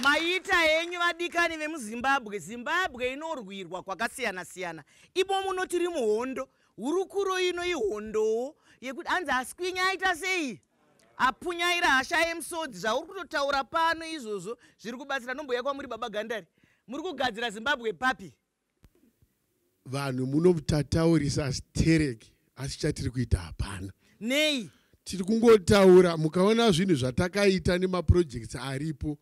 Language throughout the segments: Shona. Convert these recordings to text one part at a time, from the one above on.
Maita henyu vadikani vemuZimbabwe. Zimbabwe inorwirwa kwakasiyana-siyana. Imo muno tiri muhondo. Hurukuro ino ihondowo yekuti hanzi askwinya aita sei? Apunyaira hasha yemusodzi. Zvauri kutotaura pano izvozvo zviri kubatsira. Ndombouya kwamuri baba Gandari. Muri kugadzira Zimbabwe papi? Vanhu munotataurisa stereki, asi chatiri kuita hapana. Nei? Tiri kungotaura. Mukaona zvinhu zvatakaita nemaprojects aripo,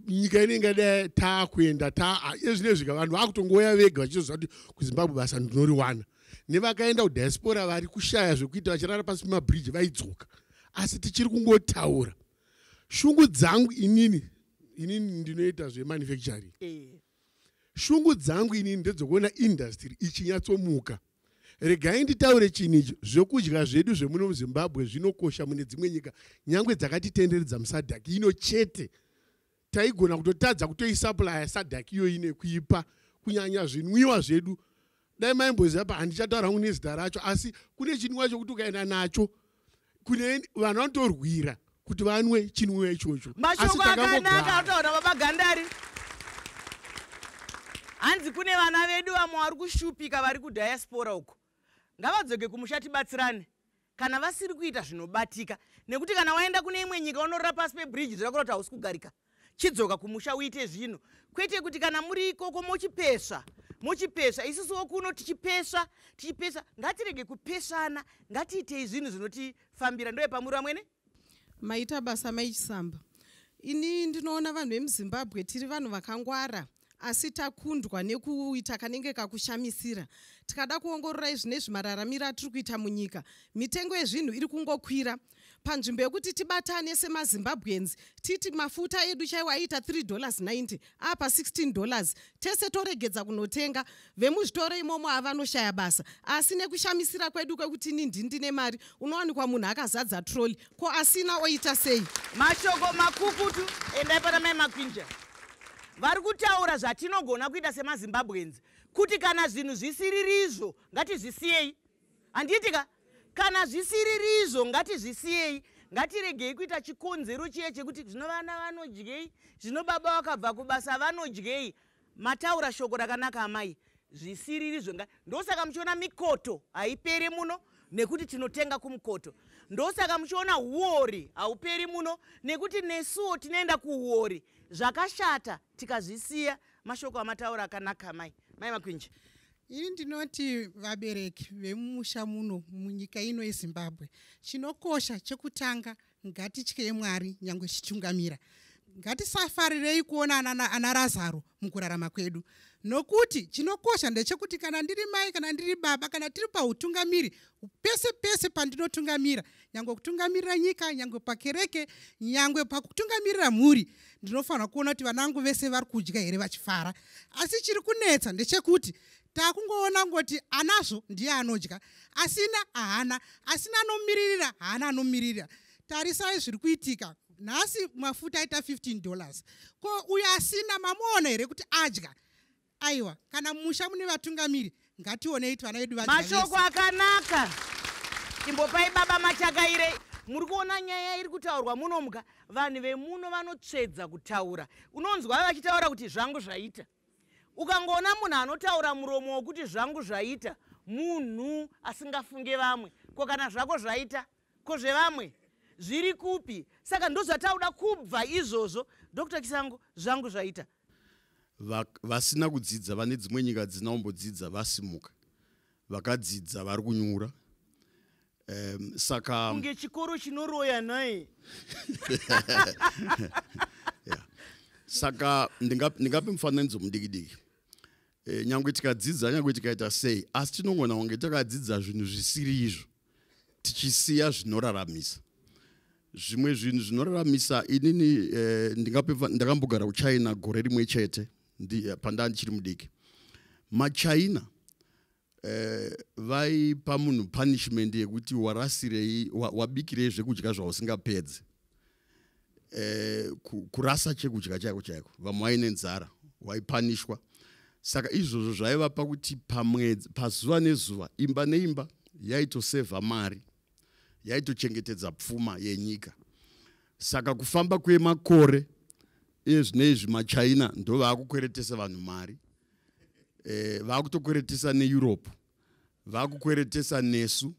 nyika inenge dai taakuenda ezvinezvi vanhu vakutongoya vega vachizoziva kuti kuZimbabwe basa ndinoriwana. Nevakaenda kudiaspora vari kushaya zvekuita, vachirara pasi pemabridge, vaidzoka. Asi tichiri kungotaura. Shungu dzangu inini ndinoita zvemanufacturing. Shungu dzangu inini ndedzokuona industry ichinyatsomuka. Regai nditaure chinhu ichi: zvokudya zvedu zvemuno muZimbabwe zvinokosha mune dzimwe nyika, nyange dzakatitenderedza muSADC ino chete. Taigona kutotadza kutoisupplya SADC iyoyi nekuipa, kunyanya zvinwiwa zvedu. Dai maimboziva pa, handichataura hangu nezita racho, asi kune chinwiwa chokuti ukaenda nacho kune vanhu vanotorwira kuti vanwe chinwiwa ichocho. Mashoko akanaka ataura baba Gandari. Hanzi kune vana vedu vamwe vari kushupika vari kudiaspora uko, ngavadzoke kumusha tibatsirane kana vasiri kuita zvinobatika, nekuti kana waenda kune imwe nyika unorora pasi pebridge, zvirakura kuti hausi kugarika. Chidzoka kumusha uite zvinhu, kwete kuti kana muri ikoko mochipesva mochipesva, isusuwo kuno tichipesva tichipesva. Ngatirege kupesvana, ngatiitei zvinhu zvinotifambira. Ndoye pamuri vamwene. Maita basa, Maichisamba. Ini ndinoona vanhu vemuZimbabwe tiri vanhu vakangwara, asi takundwa nekuita kanenge kakushamisira. Tikada kuongorora izvi mararamiro atiri kuita munyika, mitengo yezvinhu iri kungokwira. Panzvimbo yekuti tibatane semaZimbabweans, titi mafuta edu chaiwo aiita $3.90 apa $16, tese toregedza kunotenga. Vemuzvitoro imomo avanoshaya basa, asi nekushamisira kwedu kwekuti ini ndine mari, unowanikwa munhu akazadza trolley. Ko asina oita sei? Mashoko makukutu. Endai pana mai Makwinja. Vari kutaura zvatinogona kuita semaZimbabweans, kuti kana zvinhu zvisiririzvo ngatizvisiyei, handiti ka? Kana zvisiririzvo ngatizvisiyei, ngatiregei kuita chikonzero chiye chekuti zvino vana vanodyei, zvino baba vakabva kubasa vanodyei. Mataura shoko rakanaka, amai. Zvisiririzvo, ndosaka muchiona mikoto haiperi muno, nekuti tinotenga kumukoto. Ndosaka muchiona uori hauperi muno, nekuti nesuwo tinoenda kuuori. Zvakashata tikazvisiya. Mashoko amataura akanaka, mai Makwinji. Ini ndinoti vabereki vemumusha muno munyika ino yeZimbabwe, chinokosha chekutanga, ngatityei Mwari nyange tichitungamira. Ngatisafarirei kuona ana Razaro mukurarama kwedu, nokuti chinokosha ndechekuti kana ndiri mai, kana ndiri baba, kana tiri pautungamiri, pese pese pandinotungamira, nyange kutungamirira nyika, nyange pakereke, nyange pakutungamirira mhuri, ndinofanira kuona kuti vana vangu vese vari kudya here, vachifara. Asi chiri kunetsa ndechekuti taakungoona ngoti anazvo ndiye anodya, asina haana, asina anomiririra haana anomiririra. Tarisai zviri kuitika nhasi, mafuta aita $15. Ko uyo asina mamuona here kuti adya? Aiwa. Kana musha mune vatungamiri, ngationei kuti vana vedu vadya Mashoko vese. akanaka. Imbopai baba Machakaire. Muri kuona nyaya iri kutaurwa munomuka, vanhu vemuno vanotsvedza kutaura. Unonzwa vachitaura kuti zvangu zvaita. Ukangoona munhu anotaura muromo wokuti zvangu zvaita, munhu asingafunge vamwe. Ko kana zvako zvaita, ko zvevamwe zviri kupi? Saka ndozvatauda kubva izvozvo. Dr Chisango, zvangu zvaita. Vasina kudzidza vane dzimwe nyika dzina kumbodzidza vasimuka, vakadzidza vari kunyura. Saka Kunge chikoro chinoroya nhai. Yeah. Saka ndingape mufananidzo mudiki diki. Nyange tikadzidza, nyange tikaita sei, asi tinogona kunge takadzidza zvinhu zvisiri izvo, tichisiya zvinoraramisa, zvimwe zvinhu zvinoraramisa. Inini ndakambogara kuChina gore rimwe chete pandaa ndichiri mudiki. MaChina vaipa munhu punishment yekuti warasirei, wabikirei zvekudya zvausingapedzi. Kurasa chekudya chaiko chaiko, vamwe vaine nzara, waipanishwa. Saka izvozvo zvaivapa kuti pamwedzi, pazuva nezuva, imba neimba yaitosevha mari, yaitochengetedza pfuma yenyika. Saka kufamba kwemakore Iye zvino izvi maChina ndo vaakukweretesa vanhu mari, vaakutokweretesa neEurope, vaakukweretesa nesu,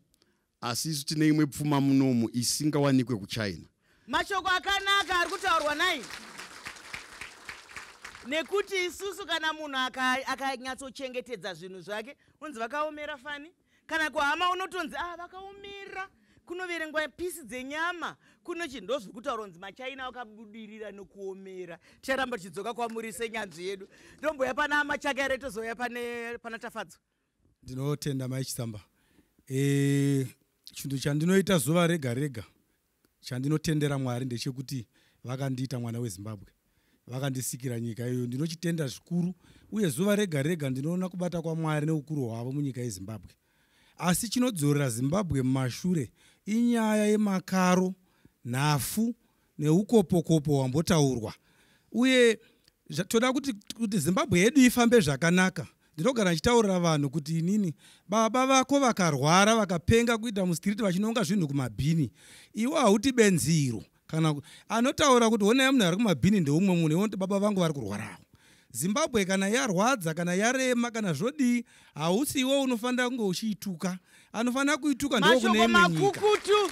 asi isu tine imwe pfuma munomu isingawanikwe kuChina. Mashoko akanaka ari kutaurwa nai, nekuti isusu kana munhu akanyatsochengetedza zvinhu zvake unzi vakaomera fani, kana kuhama unotonzi vakaomera, kunoverengwa pisi dzenyama kunochi. Ndozviri kutaurwa kunzi maChina vakabudirira nekuomera. Ticharamba tichidzoka kwamuri senyanzvi yedu. Ndomboya pana Machakaire, tozouya pana Tafadzo. Ndinotenda Mai Chisamba. Chinhu chandinoita zuva rega rega chandinotendera Mwari ndechekuti vakandiita mwana weZimbabwe, vakandisikira nyika iyoyo. Ndinochitenda zvikuru, uye zuva rega rega ndinoona kubata kwaMwari neukuru hwavo munyika yeZimbabwe. Asi chinodzorera Zimbabwe mumashure inyaya yemakaro, nhafu neukopokopo hwambotaurwa. Uye toda kuti Zimbabwe yedu ifambe zvakanaka. Ndinogara ndichitaurira vanhu kuti inini baba vako vakarwara vakapenga kuita mustreet vachinonga zvinhu kumabhini, iwe hauti benziro. Kana anotaura kuti honai munhu ari kumabhini ndeumwe munhu, iwe unoti baba vangu vari kurwarawo. Zimbabwe kana yarwadza, kana yarema, kana zvodii, hausi iwe unofanira kunge uchiituka. Anofanira kuituka ndokune imwe nyika. Makukutu.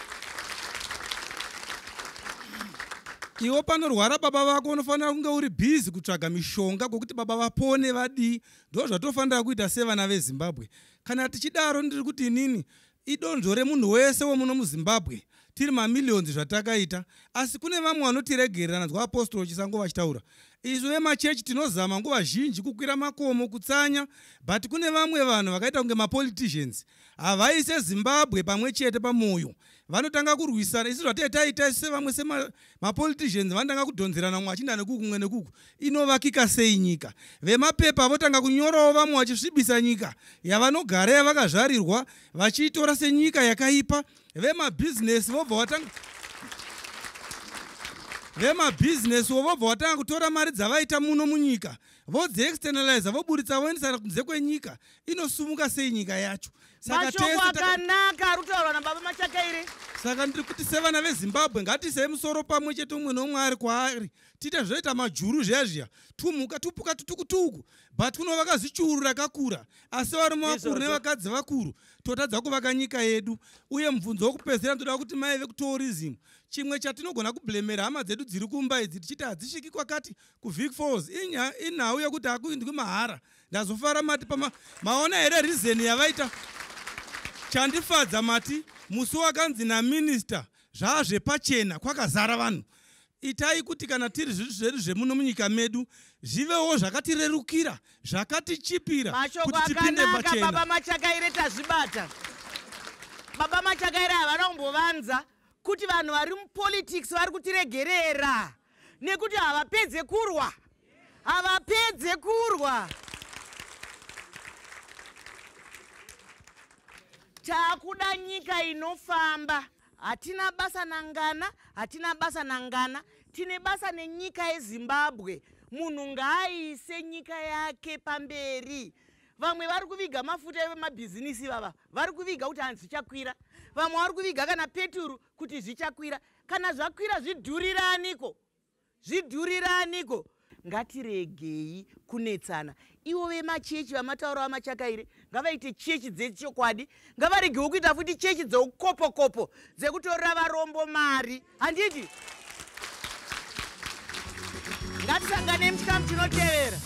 Iwe panorwara baba vako unofanira kunge uri bhizi kutsvaga mishonga kwekuti baba vapone vadii. Ndo zvatofanira kuita sevana veZimbabwe. Kana tichidaro, ndiri kuti inini idonzvo remunhu wese wemuno muZimbabwe, tiri mamillions zvatakaita, asi kune vamwe vanotiregerera. Nanzwa Apostoro Chisango vachitaura, isu vemachechi tinozama nguva zhinji kukwira makomo kutsanya, but kune vamwe vanhu vakaita kunge mapoliticians, havaise Zimbabwe pamwe chete pamwoyo, vanotanga kurwisana. Isu zvatee taita isu sevamwe semapoliticians, vanotanga kudhonzerana, mumwe achinda nekuku, mumwe nekuku. Inovakika sei nyika? Vemapepa votanga kunyorawo, vamwe vachisvibisa nyika yavanogara, yavakazvarirwa, vachiitora senyika yakaipa. Vemabhizinesi vobva vatanga, vemabhizinesi vobva vatanga kutora mari dzavaita muno munyika, vodziexternaliza, voburitsa, voendesa kunze kwenyika. Inosumuka sei nyika yacho? Saka mashoko akanaka ari kutaurwa nababa Machakaire. Saka ndiri kuti sevana veZimbabwe ngatiisei musoro pamwe chete, umwe neumwe ari kwaari, tiite zvoita majuru zviya zviya, tumhuka tupuka tutukutuku, but kunovaka zichuru rakakura, asi varume vakuru nevakadzi vakuru totadza kuvaka nyika yedu. Uye mubvunzo wokupedzisira, ndoda kuti mai vekutourism, chimwe chatinogona kublemera hama dzedu dziri kumba idzi tichiti hadzisviki kwakati kuVic Falls, inhau yekuti hakuindwi mahara. Ndazofara mati pama maona here reason yavaita. Chandifadza, mati musi wakanzi naminista zvazvepachena kwakazara vanhu. Itai kuti kana tiri zvinhu zvedu zvemuno munyika medu zvivewo zvakatirerukira, zvakatichipira Mashoko kuti tipinde akanaka pachena. Baba Machakaire, tazvibata. Baba Machakaire havana kumbovanza kuti vanhu vari mupolitics vari kutiregerera nekuti havapedze kurwa, havapedze kurwa. Taakuda nyika inofamba. Hatina basa nangana, hatina basa nangana, tine basa nenyika yeZimbabwe. Munhu ngaaise nyika yake pamberi. Vamwe vari kuviga mafuta evemabhizinisi, vava vari kuviga kuti hanzi zvichakwira, vamwe vari kuviga kana peturu kuti zvichakwira. Kana zvakwira zvidhuriraniko, zvidhuriraniko? Ngatiregei kunetsana. Ivo vemachechi vamatauro vaMachakaire ngavaite chechi dzechokwadi, ngavaregewo kuita futi chechi dzeukopokopo dzekutorera varombo mari, handiti? Ngatisanganei muchikamu chinotevera.